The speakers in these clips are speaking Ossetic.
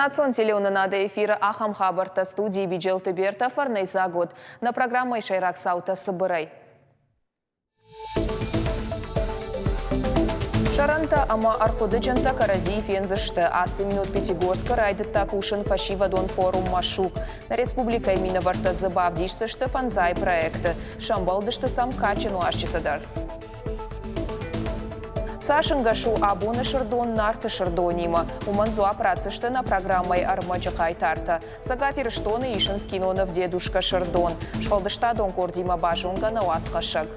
Национ телеуынынады эфиры ахӕм хабӕрттӕ студийы Биджелты Бертӕ фӕрнӕйдзаг уыд. Нӕ программӕйы сӕйраг цаутӕ цыбырӕй. Сӕрӕнтӕ ӕмӕ ӕрхъуыдыджынтӕ кӕрӕдзийы фендзысты. Ацы минут Пятигорскы райдыдта кусын фӕсивӕдон форум «Машук». Нӕ республикӕйы минӕвӕрттӕ дзы бавдисдзысты фӕндзай проекты. Сӕмбӕлдысты сӕм кадджын уазджытӕ дӕр. Цас ӕнгӕс у абоны Сырдон Нарты Сырдонимӕ? Уымӕн дзуапп ратдзысты нӕ программӕйы ӕрмӕджы хъайтартӕ. Цӕгат Ирыстоны исынц киноныв «Дедушка Сырдон». Сфӕлдыстадон къордимӕ базонгӕ нӕ уацхӕссӕг.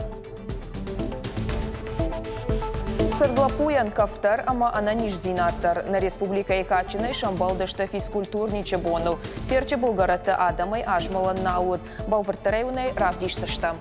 Цырд лӕппуйӕн кӕфдӕр ӕмӕ ӕнӕниздзинад дӕр нӕ республикӕйы кадджынӕй сӕмбӕлдысты физкультурничы боныл. Терчы былгӕрӕтты адӕмӕй азмӕлӕн нал уыд. Бӕлвырддӕрӕй уын ӕй равдисдзыстӕм.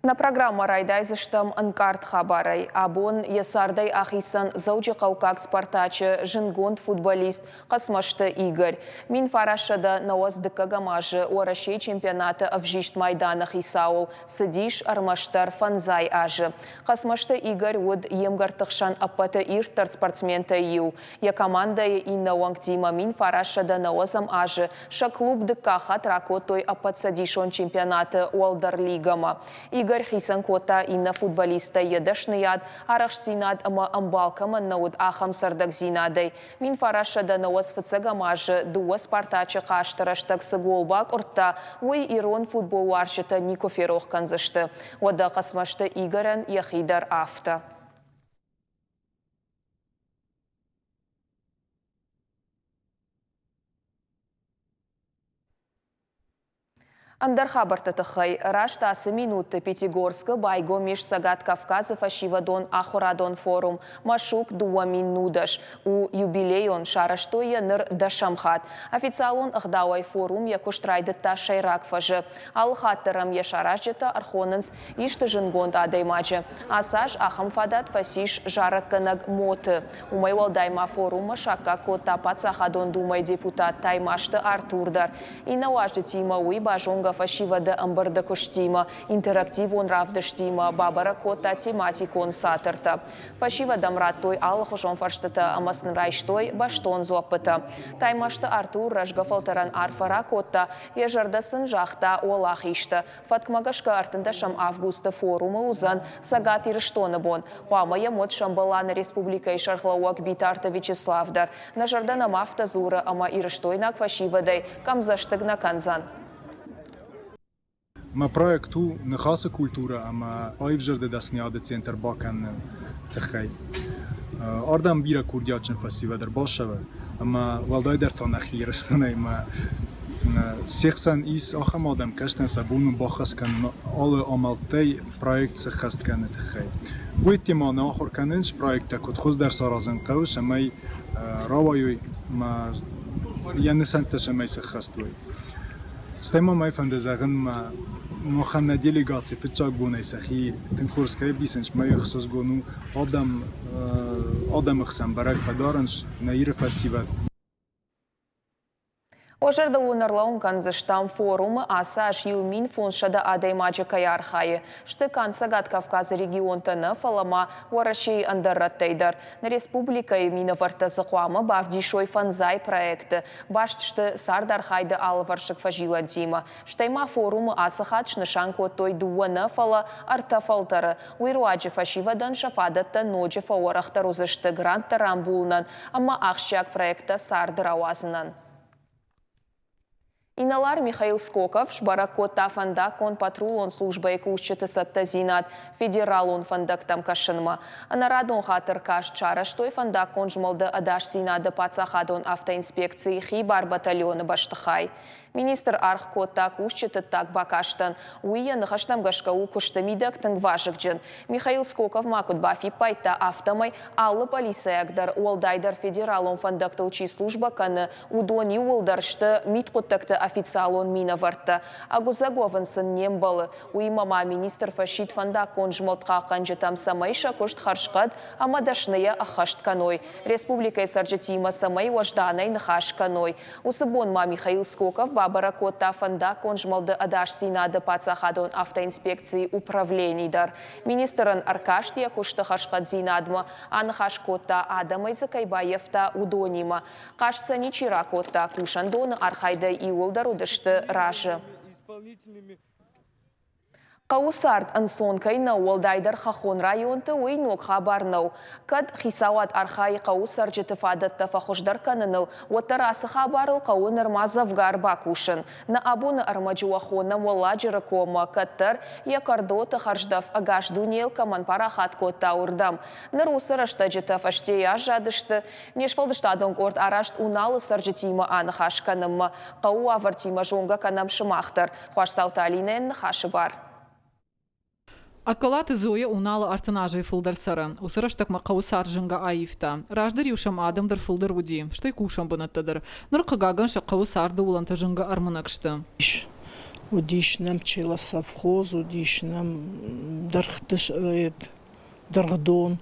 Нӕ программӕ райдайдзыстӕм ӕнкъард хабарӕй. Абон йӕ цардӕй ахицӕн Дзӕуджыхъӕуккаг «Спартачы» зындгонд футболист Хъӕцмӕзты Игорь. 1990 азы Уӕрӕсейы чемпионаты ӕвзист майданы хицауыл цыдис ӕрмӕстдӕр фӕндзай азы. Хъӕцмӕзты Игорь уыд йе мгӕртты хсӕн ӕппӕты ирддӕр спортсментӕй иу. Йӕ командӕйы иннӕ уӕнгтимӕ 1990 азы сӕ клуб дыккаг хатт ракодтой ӕппӕтцӕдисон чемпионаты уӕлдӕр лигӕмӕ. Игорь хицӕн кодта иннӕ футболисттӕй йӕ дӕсныйад, арӕхстдзинад ӕмӕ ӕмбал кӕмӕн нӕ уыд, ахӕм цӕрдӕгдзинадӕй. 1995 азы дыууӕ «Спартачы» хъазты рӕстӕг цы гол бакъуырдта, уый ирон футболуарзджытӕ никуы ферох кӕндзысты. Уӕдӕ Хъӕцмӕзты Игорӕн йӕхи дӕр афтӕ. Ӕндӕр хабӕртты тыххӕй раст ацы минутты Пятигорскы байгом ис Цӕгат Кавказы фӕсивӕдон ахуырадон форум «Машук 2010». У юбилейон, сарӕзтой йӕ ныр дӕсӕм хатт. Официалон ӕгъдауӕй форум йӕ куыст райдыдта сӕйраг фӕзы. Алы хатт дӕр ӕм йӕ саразджытӕ ӕрхонынц исты зындгонд адӕймаджы. Ацы аз ахӕм фадат фӕцис зарӕггӕнӕг Моты. Уымӕй уӕлдай ма форуммӕ саккаг кодта Паддзахадон Думӕйы депутат Таймазты Артур дӕр. Иннӕ уазджытимӕ уый базонгӕ фӕсивӕды ӕмбырды куыстимӕ, интерактивон равдыстимӕ, бабӕрӕг кодта тематикон цатыртӕ. Фӕсивӕдӕм радтой алыхуызон фӕрстытӕ ӕмӕ сын райстой бӕстон дзуӕппытӕ. Таймазты Артур рӕзгӕ фӕлтӕрӕн арфӕ ракодта, йӕ зӕрдӕ сын загъта уӕлахизтӕ. Фӕткмӕ гӕсгӕ 13 августы форумы уыдзӕн Цӕгат Ирыстоны бон. Хъуамӕ йӕм уӕд сӕмбӕла нӕ республикӕйы сӕргълӕууӕг Битарты Вячеслав дӕр. Нӕ зӕрдӕ нӕм афтӕ дзуры, ӕмӕ ирыстойнаг фӕсивӕдӕй къӕмдзӕстыг нӕ кӕндзӕн. Мӕ проект у ныхасы культурӕ ӕмӕ аивзӕрды дӕсныйады центр бакӕныны тыххӕй. Ардӕм бирӕ курдиатджын фӕсивӕд ӕрбацӕуы ӕмӕ уӕлдайдӕр та нӕхи Ирыстонӕй мӕ се хсӕн ис ахӕм адӕм, кӕстӕн сӕ бон у баххӕст кӕнын алы амӕлттӕй проект сӕххӕст кӕныны тыххӕй. Уый ма нӕ ахуыр кӕнынц проекттӕ куыд хуыздӕр саразын хъӕуы, цӕмӕй рауайой ӕмӕ йӕ нысӕнттӕ цӕмӕй сӕххӕст уой. Стӕй ма мӕ фӕнды зӕгъын, махӕн нӕ делегаци фыццаг бонӕй сӕхи тынг хорз кӕй ӕвдисынц, мӕ ӕхсызгон у, адӕм адӕмы хсӕн бӕрӕг фӕдарынц нӕ Иры фӕсивӕд. Уӕ зӕрдыл уын ӕрлӕууын кӕндзыстӕм, форумы ацы аз 1500 адӕймаджы кӕй архайы. Сты канд Цӕгат Кавказы регионтӕ нӕ, фӕлӕ ма Уӕрӕсейы ӕндӕр рӕттӕй дӕр. Нӕ республикӕйы минӕвӕрттӕ дзы хъуамӕ бавдисой фӕндзай проекты. Баст сты цардархайды алывӕрсыг фӕзилӕнтимӕ. Стӕй ма форумы ацы хатт снысан кодтой дыууӕ нӕ, фӕлӕ ӕртӕ фӕлтӕры. Уый руаджы фӕсивӕдӕн сӕ фадӕттӕ ноджы фӕуӕрӕхдӕр уыдзысты гранттӕ рамбулынӕн ӕмӕ ахсджиаг проекттӕ царды рауадзынӕн. Инӕлар Михаил Скоков сбӕрӕг кодта фӕндаггон патрулон службӕйы кусджыты цӕттӕдзинад федералон фӕндӕгтӕм кӕсынмӕ. Ӕнӕрадон хатыр каст сарӕзтой фӕндаггон змӕлды ӕдасдзинады паддзахадон автоинспекцийы хибар батальоны бӕстыхай. Министр аргъ кодта кусджыты ддаг бакастӕн. Уый йӕ ныхӕстӕм гӕсгӕ у куысты мидӕг тынг вазыгджын. Михаил Скоков ма куыд бафиппайдта, афтӕмӕй алы полицейаг дӕр, уӕлдайдӕр федералон фӕндӕгтыл чи службӕ кӕны, уыдон иууылдӕр сты мидхъуыддӕгты. официалон минӕвӕрттӕ. Ӕгуыдзӕг уӕвын сын не мбӕлы. Уыимӕ ма министр фӕсидт фӕндаггон змӕлд хъахъхъӕнджытӕм, цӕмӕй сӕ куыст хӕрзхъӕд ӕмӕ дӕсныйӕ ӕххӕст кӕной, республикӕйы цӕрджытимӕ цӕмӕй уӕзданӕй ныхас кӕной. Уыцы бон ма Михаил Скоков бабӕрӕг кодта фӕндаггон змӕлды ӕдасдзинады паддзахадон автоинспекцийы управлени дӕр. Министр ын ӕркаст йӕ куысты хӕрзхъӕддзинадмӕ, аныхас кодта, адӕмӕй дзы кӕй баййӕфта, уыдонимӕ. Хъаст сӕ ничи ракодта, кусӕндоны архайдӕй иууылдӕр уыдысты разы. Хъӕуы цард ӕнцон кӕй нӕу, уӕлдайдӕр хӕххон районты, уый ног хабар нӕу. Кӕд хицауад архайы хъӕуы цӕрджыты фадӕттӕ фӕхуыздӕр кӕныныл, уӕддӕр ацы хабарыл хъӕуы нырма дзӕвгар бакусын. Нӕ абоны ӕрмӕджы уӕ хонӕм Уӕлладжыры коммӕ, кӕддӕр йӕ кӕрдоты хӕрздӕф ӕгас дунейыл кӕмӕн парахат кодта, уырдӕм. Ныр уыцы рӕстӕджытӕ фӕстейы аззадысты. Не сфӕлдыстадон къорд араст Уналы цӕрджытимӕ аныхас кӕнынмӕ. Хъӕуы уавӕртимӕ зонгӕ кӕнӕм сымах дӕр. Хуасдзауты Алинӕйӕн ныхасы бар. Ӕккӕлаты Зоя Уналы 30 азӕй фылдӕр цӕры. Уыцы рӕстӕгмӕ хъӕуы цард зынгӕ аивта. Раздӕр-иу сӕм адӕм дӕр фылдӕр уыди, стӕй кусӕн бынӕттӕ дӕр. Ныр, хъыгагӕн, сӕ хъӕуы царды уылӕнтӕ зынгӕ ӕрмынӕг сты. Уыдис нӕм пчелосовхоз, уыдис нӕм дӕргъты дыргъдон.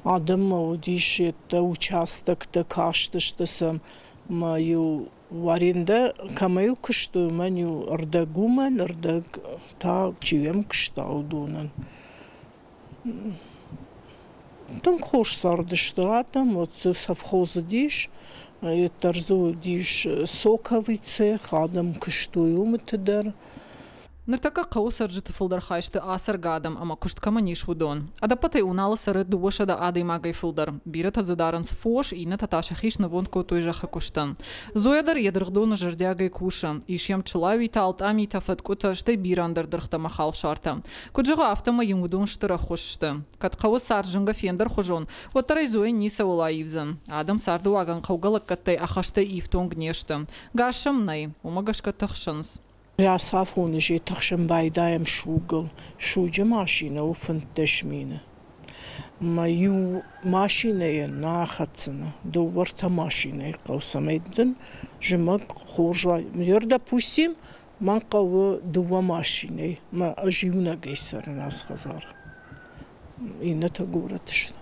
Адӕммӕ уыдис йедтӕ участоктӕ, кастысты сӕм ӕмӕ-иу Арендӕ кӕмӕй куыстой, уымӕн-иу ӕрдӕг уымӕн, ӕрдӕг та чи йӕм куыста, уыдонӕн. Тынг хорз цардысты адӕм, вот дзы совхоз уыдис, уӕддӕр дзы уыдис соковый цех, адӕм куыстой уымыты дӕр. Ныртӕккӕ хъӕуы цӕрджыты фылдӕр хай сты ацӕргӕ адӕм ӕмӕ куыст кӕмӕн ис, уыдон. Ӕдӕппӕтӕй Уналы цӕры 200 адӕймагӕй фылдӕр. Бирӕтӕ дзы дарынц фос, иннӕтӕ та сӕхи снывонд кодтой зӕххы куыстӕн. Зоя дӕр йӕ дыргъдоны зӕрдиагӕй кусы. Ис йӕм чылауитӕ, алтъамитӕ, фӕткъуытӕ, стӕй бирӕ ӕндӕр дыргътӕ ӕмӕ халсартӕ. Куыд зӕгъы, афтӕмӕй йын уыдон стыр ӕххуыс сты. Кӕд хъӕуы цард зынгӕ фендӕрхуызон, уӕддӕр ӕй Зоя ницӕуыл аивдзӕн. Адӕм цардыуагӕн хъӕугӕ лӕггӕдтӕй ӕххӕстӕй ифтонг не сты. Газ сӕм нӕй, уымӕ гӕсгӕ тыхсынц. Рацафоны же тыхсын байдайӕм сугыл. Суджы машинӕ у 15 мины. Мӕ иу машинӕйӕн нӕ ахӕцдзынӕ, дыууӕ-ӕртӕ машинӕйы хъӕуы, цӕмӕй дын зымӕг хорз уа. Ныр, допустим, мӕн хъӕуы дыууӕ машинӕйы, мӕ ӕз иунӕгӕй цӕрын ацы хӕдзары. Иннӕтӕ горӕты сты.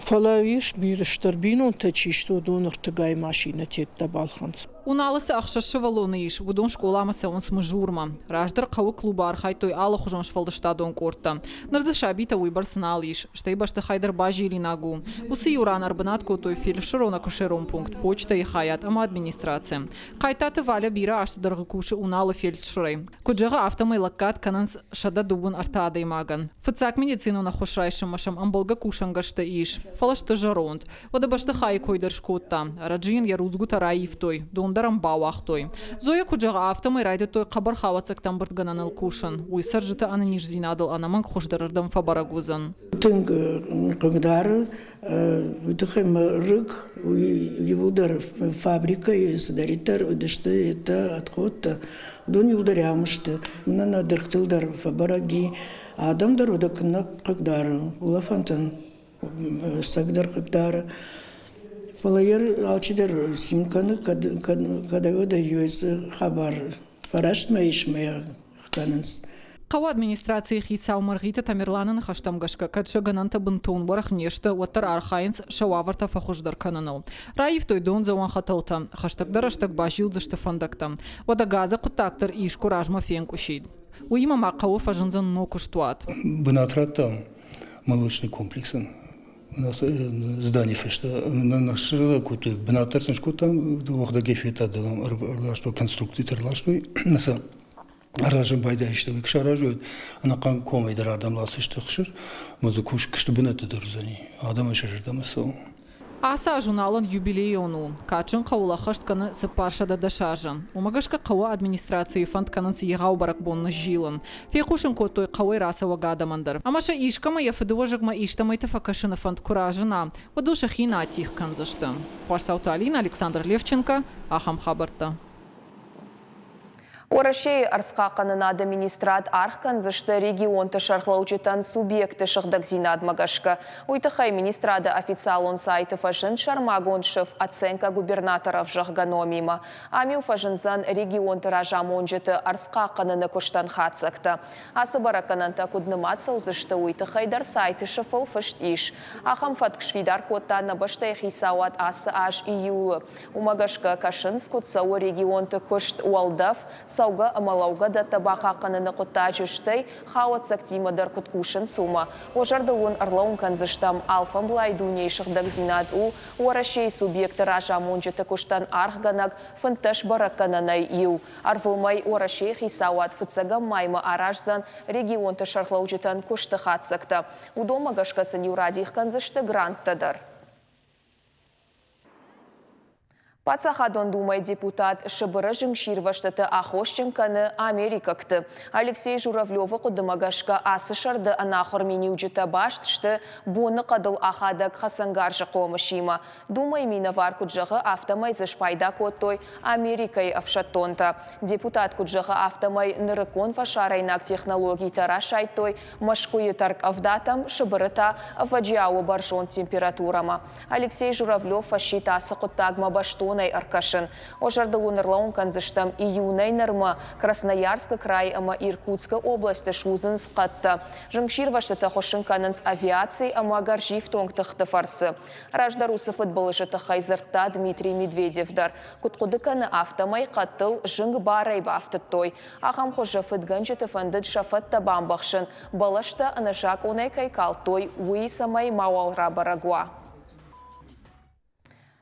Фӕлӕ ис бирӕ стыр бинонтӕ чи сты, уыдон ӕртыгай машинӕтӕ балхӕнынц. Уналы цы ӕхсӕз сывӕллоны ис, уыдон скъоламӕ цӕуынц Мызурмӕ. Раздӕр хъӕуы клубы архайдтой алыхуызон сфӕлдыстадон къордтӕ. Ныр дзы сабитӕ уыйбӕрц нал ис, стӕй бӕстыхай дӕр базилинаг у. Уыцы иу ран ӕрбынат кодтой фельдшерон-акушерон пункт, почтӕйы хайад ӕмӕ администраци. Хъайтаты Валя бирӕ азты дӕргъы кусы Уналы фельдшерӕй. Куыд зӕгъы, афтӕмӕй лӕггад кӕнынц 133 адӕймагӕн. Фыццаг медицинон ӕххуыс райсынмӕ сӕм ӕмбӕлгӕ кусӕнгӕрзтӕ ис, фӕлӕ сты зӕронд. Уӕдӕ бӕстыхайы кой дӕр скодта. Ӕрӕджы йын йӕ рудзгуытӕ раивтой, дон дӕр ӕм бауагътой. Зоя куыд зӕгъы, афтӕмӕй райдыдтой хъӕбӕр хауӕццӕгтӕ ӕмбырдгӕнӕныл кусын. Уый цӕрджыты ӕнӕниздзинадыл ӕнӕмӕнг хуыздӕрырдӕм фӕбӕрӕг уыдзӕн. Тынг хъыгдары, уый тыххӕй мӕ рыг, уый иууылдӕр фабрикӕйы цыдӕриддӕр уыдысты, йедтӕ отходтӕ, уыдон иууылдӕр ам сты. Нӕ нӕ дыргътыл дӕр фӕбӕрӕг и, адӕм дӕр уыдӕттӕ нӕ хъыгдары, улӕфӕнтӕн цӕгдӕр хъыгдары. Фӕлӕ йӕ алчидӕр цин кӕны, кӕдӕй-уӕдӕй хабар фӕрӕстмӕ ис мӕ кӕнынц. Хъӕуы администрацийы хицау Мӕргъиты Тамерланы ныхӕстӕм гӕсгӕ, кӕд сӕ гӕнӕнтӕ бынтон уӕрӕх не сты, уӕддӕр архайынц сӕ уавӕртӕ фӕхуыздӕр кӕныныл. Раивтой дондзӕуӕн хӕтӕлтӕ, хӕстӕгдӕр рӕстӕг базилдзысты фӕндӕгтӕм. Уӕдӕ газы хъуыддаг дӕр искуы размӕ фенкъуысид. Уыимӕ ма хъӕуы фӕзындзӕн ног куыстуат. Бынат радтам молочный комплексӕн. Здание фӕстӕ нӕ кодтой, бынат дӕр сын скодтам, уӕгъдӕгӕй федтам, ӕрластой, конструкцитӕ ӕрластой. Аразын байдайысты, куы саразой, ӕнӕхъӕн комӕй дӕр адӕм ласдзысты ӕхсыр, ӕмӕ дзы куысты бынӕттӕ дӕр уыдзӕни, адӕмӕн сӕ зӕрдӕмӕ цӕуы. Ацы аз Уналӕн юбилейон у. Кадджын хъӕуыл ӕххӕст кӕны 410 азы. Уымӕ гӕсгӕ хъӕуы администрацийы фӕнд кӕнынц егъау бӕрӕгбон ныззилын. Фехъусын кодтой хъӕуӕй рацӕуӕг адӕмӕн дӕр. Ӕмӕ сӕ искӕмӕ йӕ фыдыуӕзӕгмӕ истӕмӕйты фӕкӕсыны фӕнд куы разына, уӕд ыл сӕхи нӕ атигъ кӕндзысты. Хуасдзауты Алинӕ, Александр Левченко, ахӕм хабӕрттӕ. Уӕрӕсейы ӕрдзхъахъхъӕнынады министрад аргъ кӕндзысты регионты сӕргълӕуджытӕн субъекты сыгъдӕгдзинадмӕ гӕсгӕ. Уый тыххӕй министрады официалон сайты фӕзынд сӕрмагонд сыф «Оценка губернаторов» зӕгъгӕ номимӕ. Ам-иу фӕзындзӕн регионты разамонджыты ӕрдзхъахъхъӕныны куыстӕн хатдзӕгтӕ. Ацы бӕрӕггӕнӕнтӕ куыд нымад цӕудзысты, уый тыххӕй дӕр сайты сыфыл фыст ис. Ахӕм фӕтк сфидар кодта нӕ бӕстӕйы хицауад ацы аз июлы. Уымӕ гӕсгӕ кӕсынц, куыд цӕуы регионты куыст уӕлдӕф, цӕугӕ ӕмӕ лӕугӕ дӕттӕ бахъахъхъӕныны хъуыддаджы, стӕй хауӕццӕгтимӕ дӕр куыд кусынц, уымӕ. Уӕ зӕрдыл уын ӕрлӕууын кӕндзыстӕм, алфӕмблай дунейы сыгъдӕгдзинад у Уӕрӕсейы субъекты разамонджыты куыстӕн аргъгӕнӕг 15 бӕрӕггӕнӕнӕй иу. Ӕрвылмӕй Уӕрӕсейы хицауад фыццӕгӕм маймӕ араздзӕн регионты сӕргълӕуджытӕн куысты хатдзӕгтӕ. Уыдонмӕ гӕсгӕ сын-иу радих кӕндзысты гранттӕ дӕр. Паддзахадон Думӕйы депутат Сыбыры зынгсирвӕзтыты аххосджын кӕны америкӕгты. Алексей Журавлевы хъуыдымӕ гӕсгӕ ацы сӕрды ӕнахуыр миниуджытӕ баст сты боныхъӕдыл ахадӕг хӕцӕнгарзы хъомысимӕ. Думӕйы минӕвар куыд зӕгъы, афтӕмӕй дзы спайда кодтой Америкӕйы ӕфсӕддонтӕ. Депутат куыд зӕгъы, афтӕмӕй нырыккон фӕсарӕйнаг технологитӕ расайдтой Мӕскуыйы тӕрккъӕвдатӕм, Сыбыры та ӕвӕджиауы бӕрзонд температурӕмӕ. Алексей Журавлев фӕсидт ацы хъуыддагмӕ бӕстонӕй ӕркӕсын. Уӕ зӕрдыл уын ӕрлӕууын кӕндзыстӕм, июнӕй нырмӕ Красноярскы край ӕмӕ Иркутскы областы судзынц хъӕдтӕ. Зынгсирвӕзтытӕ хуыссын кӕнынц авиаци ӕмӕ гӕрзифтонг тыхты фӕрцы. Раздӕр уыцы фыдбылызы тыххӕй дзырдта Дмитрий Медведев дӕр. Куыд хъуыды кӕны, афтӕмӕй хъӕдтыл зынг барӕй бафтыдтой. Ахӕм хуызы фыдгӕнджыты фӕндыд сӕ фӕдтӕ бамбӕхсын, бӕлӕстӕ ӕнӕзакъонӕй кӕй калдтой, уый цӕмӕй мауал рабӕрӕг уа.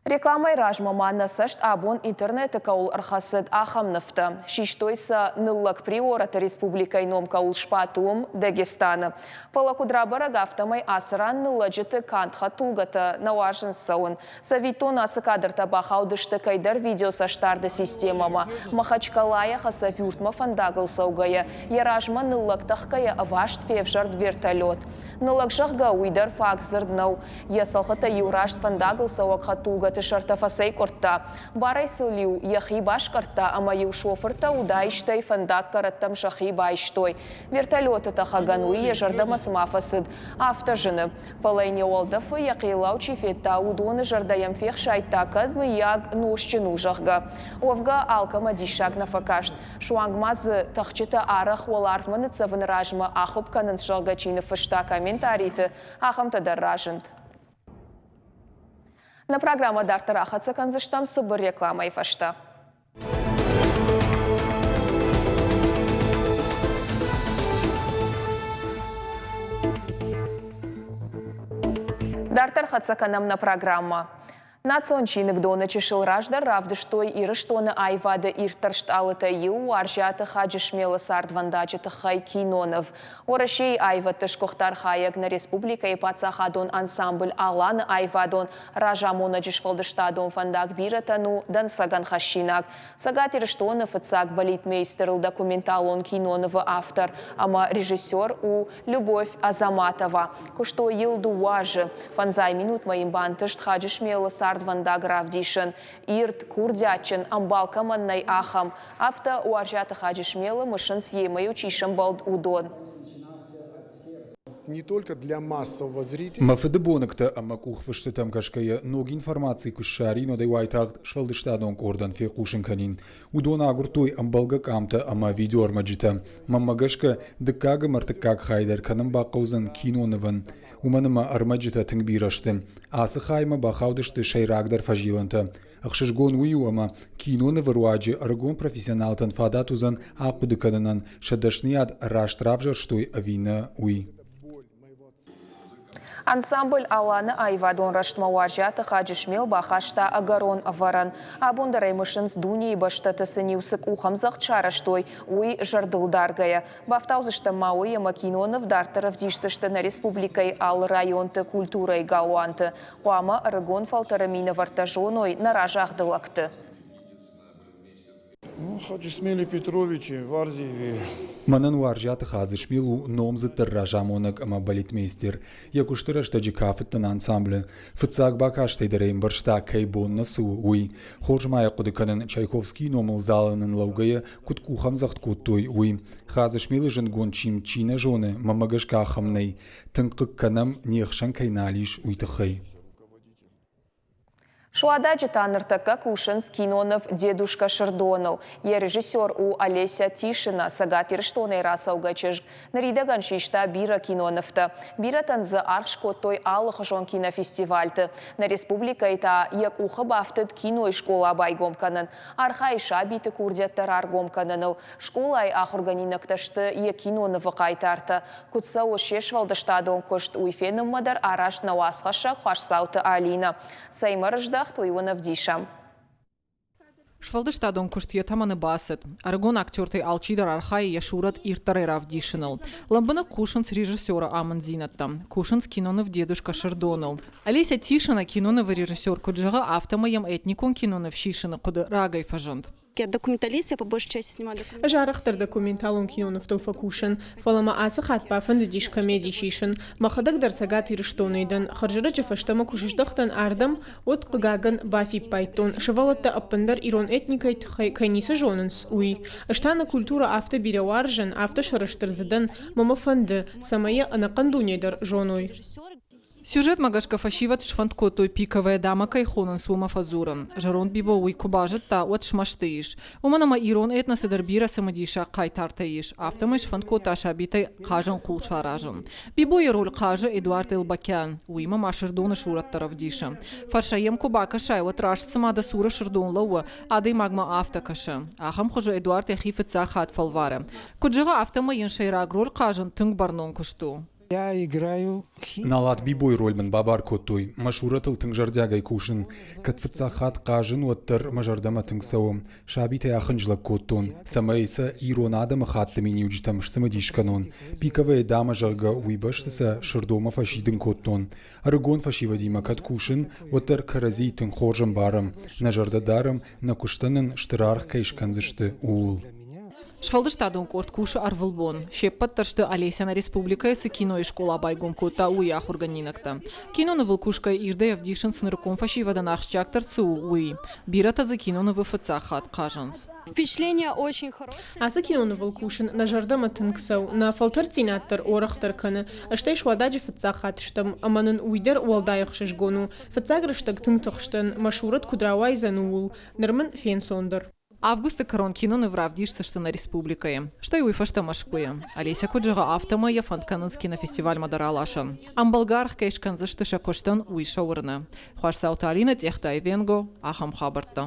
Рекламӕйы размӕ ма нӕ цӕст абон интернеты кӕуыл ӕрхӕцыд, ахӕм нывтӕ. Систой сӕ ныллӕг приораты республикӕйы ном кӕуыл сбадт, уым, Дагестаны. Фӕлӕ куыд рабӕрӕг, афтӕмӕй ацы ран ныллӕджыты канд хӕдтулгӕтӕ нӕ уарзынц цӕуын. Цӕвиттон, ацы кадртӕ бахаудысты кӕйдӕр видеоцӕстдарды системӕмӕ. Махачкалайӕ Хасавюртмӕ фӕндагыл цӕугӕйӕ, йӕ размӕ ныллӕг тӕхгӕйӕ ӕваст февзӕрд вертолет. Ныллӕг, зӕгъгӕ, уый дӕр фаг дзырд нӕу. Йӕ цӕлхытӕ-иу раст фӕндагыл цӕуӕг хӕдтулгӕты сӕртӕ фӕцӕйкъуырдта. Барӕй сыл-иу йӕхи баскъӕрдта ӕмӕ-иу шофыртӕ удаистӕй фӕндаггӕрӕттӕм сӕхи байстой. Вертолеты тӕхӕгӕн уый йӕ зӕрдӕмӕ цыма фӕцыд, афтӕ зыны. Фӕлӕ йын йӕ уӕлдӕфы йӕ хъеллау чи федта, уыдоны зӕрдӕ йӕм фехсайдта, кӕд, мыййаг, нозтджын у, зӕгъгӕ. Уӕвгӕ, алкӕмӕ диссаг нӕ фӕкаст. Суанг ма дзы тӕхджытӕ арӕх уӕларвмӕ ныццӕвыны размӕ ахуыпп кӕнынц, зӕгъгӕ, чи ныффыста комментариты, ахӕмтӕ дӕр разынд. Нӕ программӕ дарддӕр ахӕццӕ кӕндзыстӕм цыбыр рекламӕйы фӕстӕ. Дарддӕр хӕццӕ кӕнӕм нӕ программӕ. Национ чиныгдоны чысыл раздӕр равдыстой Ирыстоны аивады ирддӕр стъалытӕй иу Уарзиаты Хаджысмелы цардвӕндаджы тыххӕй киноныв. Уӕрӕсейы аивӕдты сгуыхт архайӕг нӕ республикӕйы паддзахадон ансамбль Алан-ы аивадон разамонӕджы сфӕлдыстадон фӕндаг бирӕтӕн у дӕнцӕгӕн хӕссинаг. Цӕгат Ирыстоны фыццаг балетмейстерыл документалон кинонывы автор ӕмӕ режиссер у Любовь Азаматова. Куыстой йыл дыууӕ азы. Фӕндзай минутмӕ йын бантыст Хаджысмелы цардвӕндаг равдисын. Ирд, курдиатджын, ӕмбал кӕмӕн нӕй, ахӕм. Афтӕ Уарзиаты Хаджысмелы мысынц йемӕ-иу чи сӕмбӕлд, уыдон. Не только для массового зрителя. Мӕ фыды боныгтӕ ӕмӕ къухфыстытӕм гӕсгӕйӕ ног информаци куы ссарин, уӕд ӕй уайтагъд сфӕлдыстадон къордӕн фехъусын кӕнин. Уыдон агуырдтой ӕмбӕлгӕ къамтӕ ӕмӕ видеоӕрмӕджытӕ. Мӕнмӕ гӕсгӕ, дыккаг ӕмӕ ӕртыккаг хай дӕр кӕнын бахъӕудзӕн кинонывӕн, уымӕн ӕмӕ ӕрмӕджытӕ тынг бирӕ сты. Ацы хаймӕ бахаудысты сӕйрагдӕр фӕзилӕнтӕ. Ӕхсызгон уый у, ӕмӕ кинонывы руаджы ӕрыгон профессионалтӕн фадат уыдзӕн ахъуыды кӕнынӕн, сӕ дӕсныйад раст равзӕрстой ӕви нӕ, уый. Ансамбль «Алан»-ы аивадон рӕзтмӕ Уазиаты Хаджысмел бахаста ӕгӕрон ӕвӕрӕн. Абон дӕр ӕй мысынц, дунейы бӕстӕты сын-иу цы къухӕмдзӕгъд сарӕзтой, уый зӕрдыл даргӕйӕ. Бафтаудзыстӕм ма уый, ӕмӕ киноныв дарддӕр ӕвдисдзысты нӕ республикӕйы алы районты культурӕйы галуанты. Хъуамӕ ӕрыгон фӕлтӕры минӕвӕрттӕ зоной нӕ разагъды лӕгты. Ну, Хаджисмели Петровичи, Варзиеви. Мӕнӕн Уарзиаты Хадзысмел у номдзыддӕр разамонӕг ӕмӕ балетмейстер. Йӕ куысты рӕстӕджы кафыдтӕн ансамблы. Фыццаг бакастӕй дӕр ӕй ӕмбӕрста, кӕй бон нӕ цы у, уый. Хорз ма йӕ хъуыды кӕнын, Чайковскийы номыл залы нын лӕугӕйӕ куыд къухӕмдзӕгъд кодтой, уый. Хадзысмелы зындгонд чим чи нӕ зоны, мӕнмӕ гӕсгӕ ахӕм нӕй. Тынг хъыг кӕнӕм, не хсӕн кӕй нал ис, уый тыххӕй. Суададжы та ныртӕккӕ кусынц киноныв «Дедушка Сырдоныл». Йӕ режиссер у Олеся Тишина, Цӕгат Ирыстонӕй рацӕугӕ чызг. Ныридӕгӕн систа бирӕ кинонывтӕ. Бирӕтӕн дзы аргъ скодтой алыхуызон кинофестивальты. Нӕ республикӕйы та йӕ къухы бафтыд кинойы скъола байгом кӕнын. Архайы сабиты курдиӕттӕ раргом кӕныныл. Скъолайы ахуыргӕнинӕгтӕ сты йӕ кинонывы хъайтартӕ. Куыд цӕуы се сфӕлдыстадон куыст, уый фенынмӕ дӕр арӕзт нӕ уацхӕссӕг Хуасдзауты Алинӕ. Цӕимӕ рыздӕхт, уый уын ӕвдисӕм. Сфӕлдыстадон куыст йӕ тӕмӕны бацыд. Ӕрыгон актертӕй алчидӕр архайы йӕ сурӕт ирддӕрӕй равдисыныл. Лӕмбынӕг кусынц режиссеры амынддзинӕдтӕм. Кусынц киноныв «Дедушка Сырдоныл». Олеся Тишина кинонывы режиссер куыд зӕгъы, афтӕмӕй йӕм этникон киноныв сисыны хъуыды рагӕй фӕзынд. Я документалист, я по большей части снимаю документалистику. Ӕз арӕхдӕр документалон кинонывтыл фӕкусын, фӕлӕ мӕ ацы хатт бафӕндыдис комеди сисын. Мӕхӕдӕг дӕр Цӕгат Ирыстонӕй дӕн. Хӕрзӕрӕджы фӕстӕмӕ куы сыздӕхтӕн ардӕм, уӕд, хъыгагӕн, бафиппайдтон, сывӕллӕттӕ ӕппындӕр ирон этникӕйы тыххӕй кӕй ницы зонынц, уый. Ӕз та нӕ культурӕ афтӕ бирӕ уарзын, афтӕ сӕрыстыр дзы дӕн, мӕ мӕ фӕнды, цӕмӕй йӕ ӕнӕхъӕн дуне дӕр зоной. Сюжетмӕ гӕсгӕ фӕсивӕд сфӕнд кодтой пиковая дама кӕй хонынц, уымӕ фӕдзурын. Зӕронд Бибо уый куы базыдта, уӕд смӕсты ис. Уымӕн ӕмӕ ирон этносы дӕр бирӕ цымыдисаг хъайтартӕ ис, афтӕмӕй сфӕнд кодта сабитӕй хъазӕн хъул саразын. Бибойы роль хъазы Эдуард Элбакян, уыимӕ ма Сырдоны сурӕт дӕр ӕвдисы. Фӕрсӕй йӕм куы бакӕсай, уӕд раст цыма дӕ цуры Сырдон лӕууы, адӕймагмӕ афтӕ кӕсы. Ахӕм хуызы Эдуард йӕхи фыццаг хатт фӕлвары. Куыд зӕгъы, афтӕмӕй йын сӕйраг роль хъазын тынг бӕрнон куыст у. Я играю Налат Бибойы роль мын бабар кодтой. Мӕ сурӕтыл тынг зӕрдиагӕй кусын. Кӕд фыццаг хатт хъазын, уӕддӕр мӕ зӕрдӕмӕ тынг цӕуы. Сабитӕй ахынджылӕг кодтон, цӕмӕй сӕ ирон адӕмы хатты миниуджытӕм сцымыдис кӕнон. Пиковая дама, зӕгъгӕ, уый бӕсты сӕ Сырдомӕ фӕсидын кодтон. Ӕрыгон фӕсивӕдимӕ кӕд кусын, уӕддӕр кӕрӕдзийы тынг хорз ӕмбарӕм, нӕ зӕрдӕ дарӕм, нӕ куыстӕн нын стыр аргъ кӕй скӕндзысты, ууыл. Сфӕлдыстадон къорд кусы ӕрвылбон. Се ппӕт дӕр сты Олеся нӕ республикӕйы цы кинойы скъола байгом кодта, уый ахуыргӕнинӕгтӕ. Кинонывыл кусгӕ ирдӕй ӕвдисынц нырыккон фӕсивӕдӕн ахсджиагдӕр цы у, уый. Бирӕтӕ дзы кинонывы фыццаг хатт хъазынц. Впечатление очень хорошее. Ацы кинонывыл кусын нӕ зӕрдӕмӕ тынг цӕуы, нӕ фӕлтӕрддзинад дӕр уӕрӕхдӕр кӕны, стӕй Суададжы фыццаг хатт стӕм, ӕмӕ нын уый дӕр уӕлдай ӕхсызгон у. Фыццаг рӕстӕг тынг тыхстӕн, мӕ сурӕт куыд рауайдзӕн, ууыл. Ныр мын фенцондӕр. Августы кӕрон киноныв равдисдзысты нӕ республикӕйы, стӕй уый фӕстӕ Мӕскуыйы. Олеся куыд зӕгъы, афтӕмӕй йӕ фӕнд кӕнынц кинофестивальмӕ дӕр аласын. Ӕмбӕлгӕ аргъ кӕй скӕндзысты сӕ куыстӕн, уый сӕ уырны. Хуасдзауты Алинӕ, Тъехтайы Венго, ахӕм хабӕрттӕ.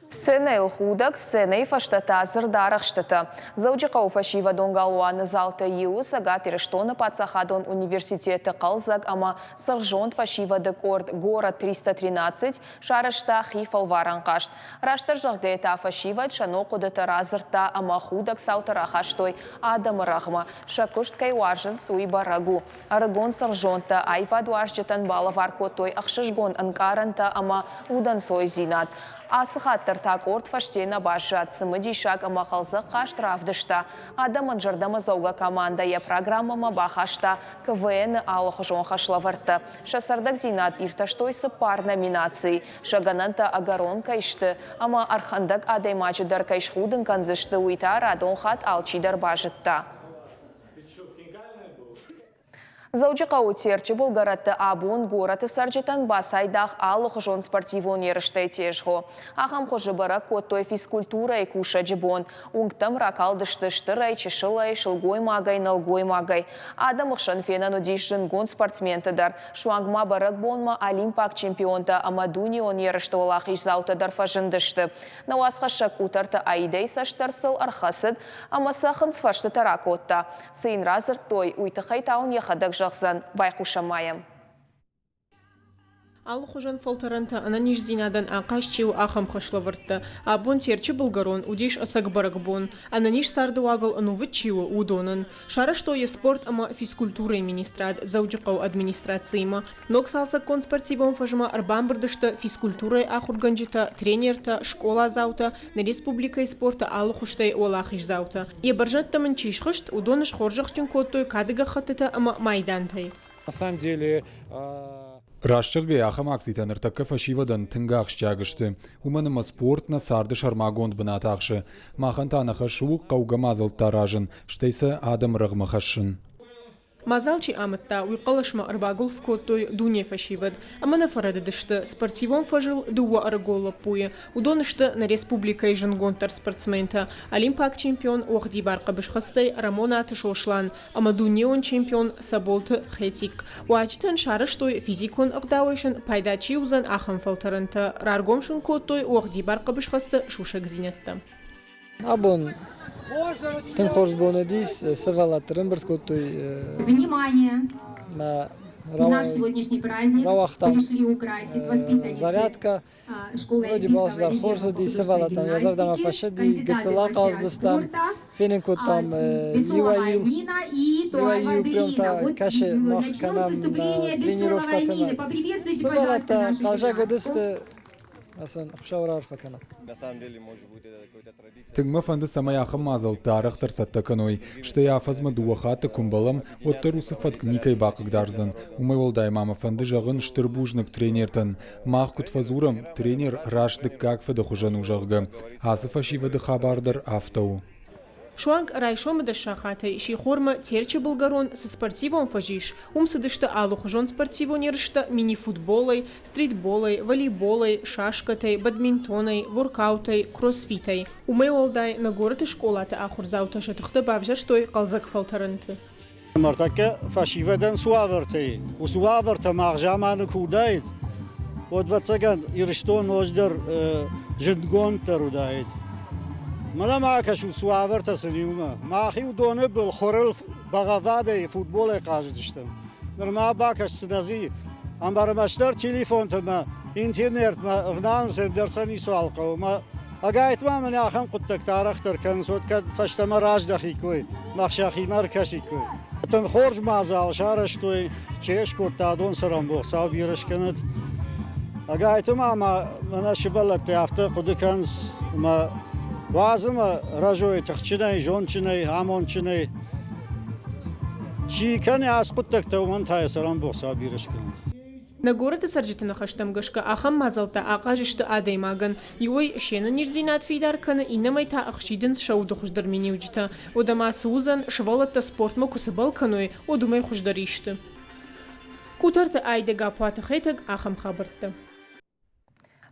Сценӕйыл худӕг, сценӕйы фӕстӕ та дзырдарӕхстытӕ. Дзӕуджыхъӕуы фӕсивӕдон галуаны залтӕй иуы Цӕгат Ирыстоны паддзахадон университеты хъӕлдзӕг ӕмӕ цыргъзонд фӕсивӕды къорд «Город 313» сарӕзта хи фӕлварӕн хъазт. Растдӕр зӕгъгӕйӕ та фӕсивӕд сӕ ног хъуыдытӕ радзырдта ӕмӕ худӕг цаутӕ рахастой адӕмы рӕгъмӕ. Сӕ куыст кӕй уарзынц, уый бӕрӕг у. Ӕрыгон цыргъзондтӕ аивадуарзджытӕн балӕвар кодтой ӕхсызгон ӕнкъарӕнтӕ ӕмӕ удӕнцойдзинад. Ацы хатт дӕр та къорд фӕсте нӕ баззад, цымыдисаг ӕмӕ хъӕлдзӕг хъазт равдыста. Адӕмӕн зӕрдӕмӕдзӕугӕ командӕ йӕ программӕмӕ бахаста КВН-ы алыхуызон хӕслӕвӕрдтӕ. Сӕ цӕрдӕгдзинад иртӕстой цыппар номинацийы. Сӕ гӕнӕнтӕ ӕгӕрон кӕй сты ӕмӕ ӕрхӕндӕг адӕймаджы дӕр кӕй схудын кӕндзысты, уый та радон хатт алчидӕр базыдта. Дзӕуджыхъӕуы Терчы былгӕрӕтты абон горӕты цӕрджытӕн бацайдагъ алыхуызон спортивон ерыстӕй тезгъо. Ахӕм хуызы бӕрӕг кодтой физкультурӕйы кусӕджы бон. Уынгтӕм ракалдысты стырӕй, чысылӕй, сылгоймагӕй, нӕлгоймагӕй. Адӕмы хсӕн фенӕн уыдис зындгонд спортсменты дӕр. Суанг ма бӕрӕгбонмӕ олимпаг чемпионтӕ ӕмӕ дунеон ерысты уӕлахиздзаутӕ дӕр фӕзындысты. Нӕ уацхӕссӕг Къутӕрты Аидӕйы цӕст дӕр сыл ӕрхӕцыд ӕмӕ сӕ хынцфӕрстытӕ ракодта. Цы йын радзырдтой, уый тыххӕй та уын йӕхӕдӕг зӕгъдзӕн. Байхъусӕм ма йӕм. Алыхуызон фӕлтӕрӕнтӕ ӕнӕниздзинадӕн ахъаз чи у, ахӕм хӕслӕвӕрдтӕ. Абон Терчы былгӕрон уыдис ӕцӕг бӕрӕгбон. Ӕнӕниз цардыуагыл ӕнувыд чи у, уыдонӕн. Сарӕзтой йӕ спорт ӕмӕ физкультурӕйы министрад Дзӕуджыхъӕуы администрациимӕ. Ног цалцӕггонд спортивон фӕзмӕ ӕрбамбырд сты физкультурӕйы ахуыргӕнджытӕ, тренертӕ, скъоладзаутӕ, нӕ республикӕйы спорты алы хуызтӕй уӕлахиздзаутӕ. Йӕ бӕрзӕндтӕм ын чи схызт, уыдоны схорзӕхджын кодтой кады гӕххӕттытӕ ӕмӕ майдантӕй. На самом деле Раст зӕгъгӕйӕ, ахӕм акцитӕ ныртӕккӕ фӕсивӕдӕн тынг ахсджиаг сты, уымӕн ӕмӕ спорт нӕ царды сӕрмагонд бынат ахсы. Махӕн та нӕ хӕс у хъӕугӕ мадзӕлттӕ аразын, стӕй сӕ адӕмы рӕгъмӕ хӕссын. Мадзал чи амыдта, уый хъӕлӕсмӕ ӕрбагуылф кодтой дуне фӕсивӕд. Ӕмӕ нӕ фӕрӕдыдысты спортивон фӕзыл дыууӕ ӕрыгон лӕппуйы. Уыдон сты нӕ республикӕйы зындгонддӕр спортсментӕ, олимпаг чемпион уӕгъдибар хъӕбысхӕцтӕй Рӕмонаты Сослан ӕмӕ дунеон чемпион Цӕболты Хетик. Уазджытӕн сарӕзтой физикон ӕгъдауӕй сын пайда чи уыдзӕн, ахӕм фӕлтӕрӕнтӕ, раргом сын кодтой уӕгъдибар хъӕбысхӕцты сусӕгдзинӕдтӕ. Абон тынг хорз бон уыдис, сывӕллӕтты ӕрӕмбырд кодтой. Внимание! Мӕ Наш сегодняшний праздник рауагътам пришли украсить воспитанницы зарядка. школы Вроде балцы дӕр хорз уыди, сывӕллӕттӕн йӕ зӕрдӕмӕ фӕцыди, гыццыл ахъаздыстӕм, фенын кодтам Бесолова иуӕй-иу Нина и Туаева иуӕй-иу Аделина. приемтӕ Вот кӕсы мах начнем с кӕнӕм выступления Бессоновой тренировкӕтӕ. Нины. Поприветствуйте, пожалуйста, Сывӕллӕттӕ нашу хъӕлдзӕг гимнастку. уыдысты, сын Хуыцау раарфӕ кӕнӕд. Тынг мӕ фӕнды, цӕмӕй ахӕм мадзӕлттӕ арӕхдӕр цӕттӕ кӕной, стӕй афӕдзмӕ дыууӕ хатты куы мбӕлӕм, уӕддӕр уыцы фӕтк никӕй бахъыгдардзӕн. Уымӕй уӕлдай ма мӕ фӕнды зӕгъын стыр бузныг тренертӕн. Мах куыд фӕдзурӕм, тренер раст дыккаг фыды хуызӕн у, зӕгъгӕ. Ацы фӕсивӕды хабар дӕр афтӕ у. Суанг райсомы дӕс сахатӕй сихормӕ Терчы былгӕрон цы спортивон фӕз ис, уым цыдысты алыхуызон спортивон ерыстӕ мини-футболӕй, стритболӕй, волейболӕй, шашкӕтӕй, бадминтонӕй, воркаутӕй, кроссфитӕй. Уымӕй уӕлдай, нӕ горӕты скъолаты ахуырдзаутӕ сӕ тыхтӕ бавзӕрстой хъӕлдзӕг фӕлтӕрӕнты. Ныртӕккӕ фӕсивӕдӕн цы уавӕртӕ и, уыцы уавӕртӕ мах заманы куы уыдаид, уӕд, ӕвӕццӕгӕн, Ирыстон ноджыдӕр зындгонддӕр уыдаид. Мӕнӕ ма кӕсут, цы уавӕртӕ сын и, уымӕ. Мах-иу доны был хуырыл бӕгъӕввадӕй футболӕй хъазыдыстӕм. Нырма бакӕсдзынӕ зи, ӕмӕ ӕрмӕстдӕр телефонтӕ мӕ интернетмӕ ӕвналынц, ӕндӕр сӕ ницуал хъӕуы. Мӕ ӕгайтма мын ахӕм хъуыддӕгтӕ арӕхдӕр кӕнынц, уӕд кӕд фӕстӕмӕ раздӕхиккой, мах сӕхимӕ ӕркӕсиккой. Тынг хорз мадзал сарӕзтой, чи скодта, адон цӕрӕнбон Хуыцау бирӕ скӕнӕд. Ӕгайтма ма мӕнӕ сывӕллӕттӕ афтӕ хъуыды кӕнынц, ӕмӕ уадз ӕмӕ рӕзой тыхджынӕй, зондджынӕй, амондджынӕй. Чи кӕны ацы хъуыддӕгтӕ, уымӕн та йӕ цӕрӕнбон Хуыцау бирӕ скӕнӕд. Нӕ горӕты цӕрджыты ныхӕстӕм гӕсгӕ ахӕм мадзӕлттӕ ахъаз сты адӕймагӕн. Иуӕй се нӕниздзинад фидар кӕны, иннӕмӕй та ӕхсидынц сӕ уды хуыздӕр миниуджытӕ. Уӕдӕ ма цы уыдзӕн, сывӕллӕттӕ спортмӕ куы цыбӕл кӕной, уӕд уымӕй хуыздӕр исты. Къутӕрты Айдӕ Гаппуаты Хетӕг ахӕм хабӕрттӕ.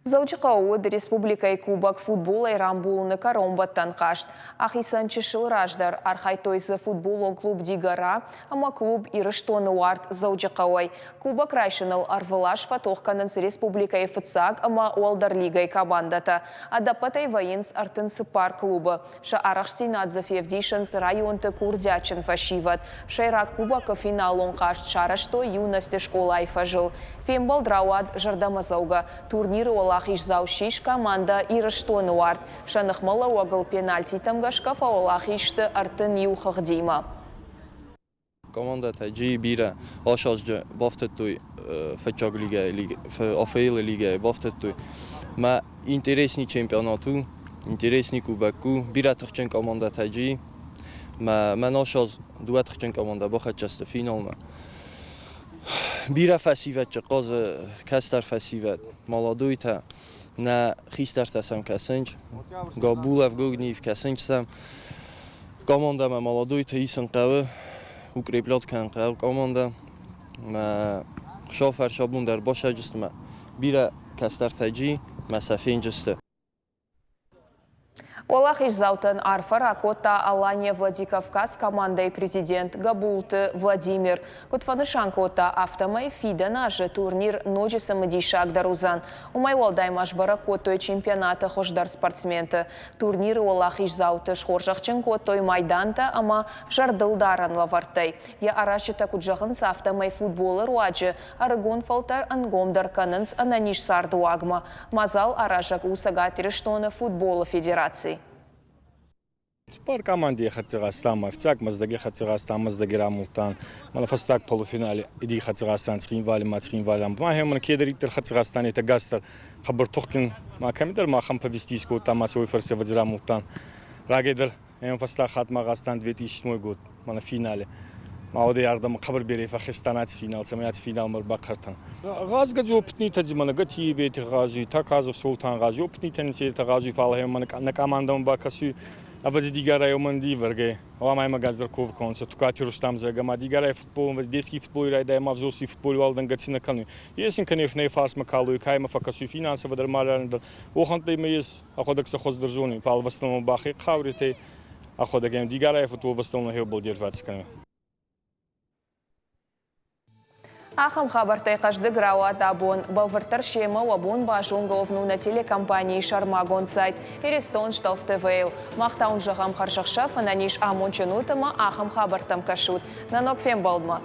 Дзӕуджыхъӕуы уыд республикӕйы кубок футболӕй рамбулыны кӕронбӕттӕн хъазт. Ахицӕн чысыл раздӕр архайдтой дзы футболон клуб «Дигора» ӕмӕ клуб «Ирыстоны уарт» Дзӕуджыхъӕуӕй. Кубок райсыныл ӕрвылаз фӕтох кӕнынц республикӕйы фыццаг ӕмӕ уӕлдӕр лигӕйы командӕтӕ. Ӕдӕппӕтӕй вӕййынц 34 клубы. Сӕ арӕхстдзинад дзы февдисынц районты курдиатджын фӕсивӕд. Сӕйраг кубокы финалон хъазт сарӕзтой Юности скъолайы фӕзыл. Фембӕлд рауад зӕрдӕмӕдзӕугӕ. Турниры уӕлахиздзау ссис командӕ Ирыстоны уарт. Сӕ ныхмӕлӕууӕгыл пенальтитӕм гӕсгӕ фӕуӕлахиз сты 31 хыгъдимӕ. Командӕтӕ Джи бирӕ асазджы бафтыдтой фыццаг лигӕйы, АФЛ-ы лигӕйы бафтыдтой. Мӕ интересный чемпионат у, интересный кубок у, бирӕ тыхджын командӕтӕ Джи. Мӕ мӕн асаз дыууӕ тыхджын командӕ бахӕццӕ сты финалмӕ. Бирӕ фӕсивӕдджы хъазы кӕстӕр фӕсивӕд, молодойтӕ. Нӕ хистӕртӕ сӕм кӕсынц, Габулов, Гогниев кӕсынц сӕм. Командӕмӕ молодойтӕ исын хъӕуы, укреплять кӕнын хъӕуы командӕ. Мӕ шофер сабун дӕр басӕджысты мӕ бирӕ кӕстӕртӕ джи мӕ сӕ фенджысты. Уӕлахиздзаутӕн арфӕ ракодта Алания Владикавказ командӕйы президент Гӕбулты Владимир. Куыд фӕнысан кодта, афтӕмӕй фидӕн азы турнир ноджы цымыдисагдӕр уыдзӕн. Уымӕй уӕлдай ма сбӕрӕг кодтой чемпионаты хуыздӕр спортсменты. Турниры уӕлахиздзауты схорзӕхджын кодтой майдантӕ ӕмӕ зӕрдылдарӕн лӕвӕрттӕй. Йӕ аразджытӕ куыд зӕгъынц, афтӕмӕй футболы руаджы ӕрыгон фӕлтӕр ӕнгомдӕр кӕнынц ӕнӕниз цардыуагмӕ. Мадзал аразӕг у Цӕгат Ирыстоны футболы федераци. Цуппар команди хӕццӕ гъазтан ма фиццаг Мӕздӕги хӕццӕ гъазтан, Мӕздӕги рамулдтан. Мӕнӕ фӕстаг полуфинали иди хӕццӕ гъазтан Цхинвали ма Цхинвали рамулдтан. Ма хемӕн кедӕриддӕр хӕццӕ гъазтан, етӕ гӕстӕр хъӕбӕр тухгин ма кӕмидӕр махӕн повести искодта ма сӕ уой фӕрци ӕвӕдзи рамулдтан. Рагӕй дӕр ӕма фӕстаг хатт ма гъазтан 2007 год, мӕнӕ финале. Ма уӕдӕй ардӕмӕ хъӕбӕр берӕ фӕххизтан аци финал, цӕмӕй аци финалмӕ ӕрбахъӕртан. Гъазгӕ опытнитӕ мӕнӕ Гатиевети гъазуй, Таказов Султан гъазуй, опытнитӕ нцетӕ гъазуй, фал мӕнӕ нӕ командӕмӕ бакӕсуй, ӕвӕдзи Дигарай омӕн дивӕргӕй. Ама ӕма Газдарков конца, Тукати Рустам зӕгъгӕ, ма Дигарай футбол, детский футбол райдайа, ма взрослый футбол уалдӕнгӕ ци нӕ кӕнуй. Ес ин, конечно, ӕ фарсмӕ калуй, ка имӕ фӕккӕсуй финансово дӕр, морально дӕр. Уохӕнттӕ имӕ ес, ӕхуӕдӕг сӕ хуӕздӕр зонуй, фал в основном бӕхи хъауритӕй ӕхуӕдӕг ӕм Дигарай футбол в основном хеубӕл держаться кӕнуй. Ахӕм хабӕрттӕй хъӕздыг рауад абон. Бӕлвырддӕр семӕ уӕ бон базонгӕ уӕвын у нӕ телекомпанийы сӕрмагонд сайт Иристон Шталф ТВ-йыл. Мах та уын зӕгъӕм хӕрзӕхсӕв, ӕнӕниз амондджын ут ӕмӕ ахӕм хабӕрттӕм кӕсут. Нӕ ног фембӕлдмӕ!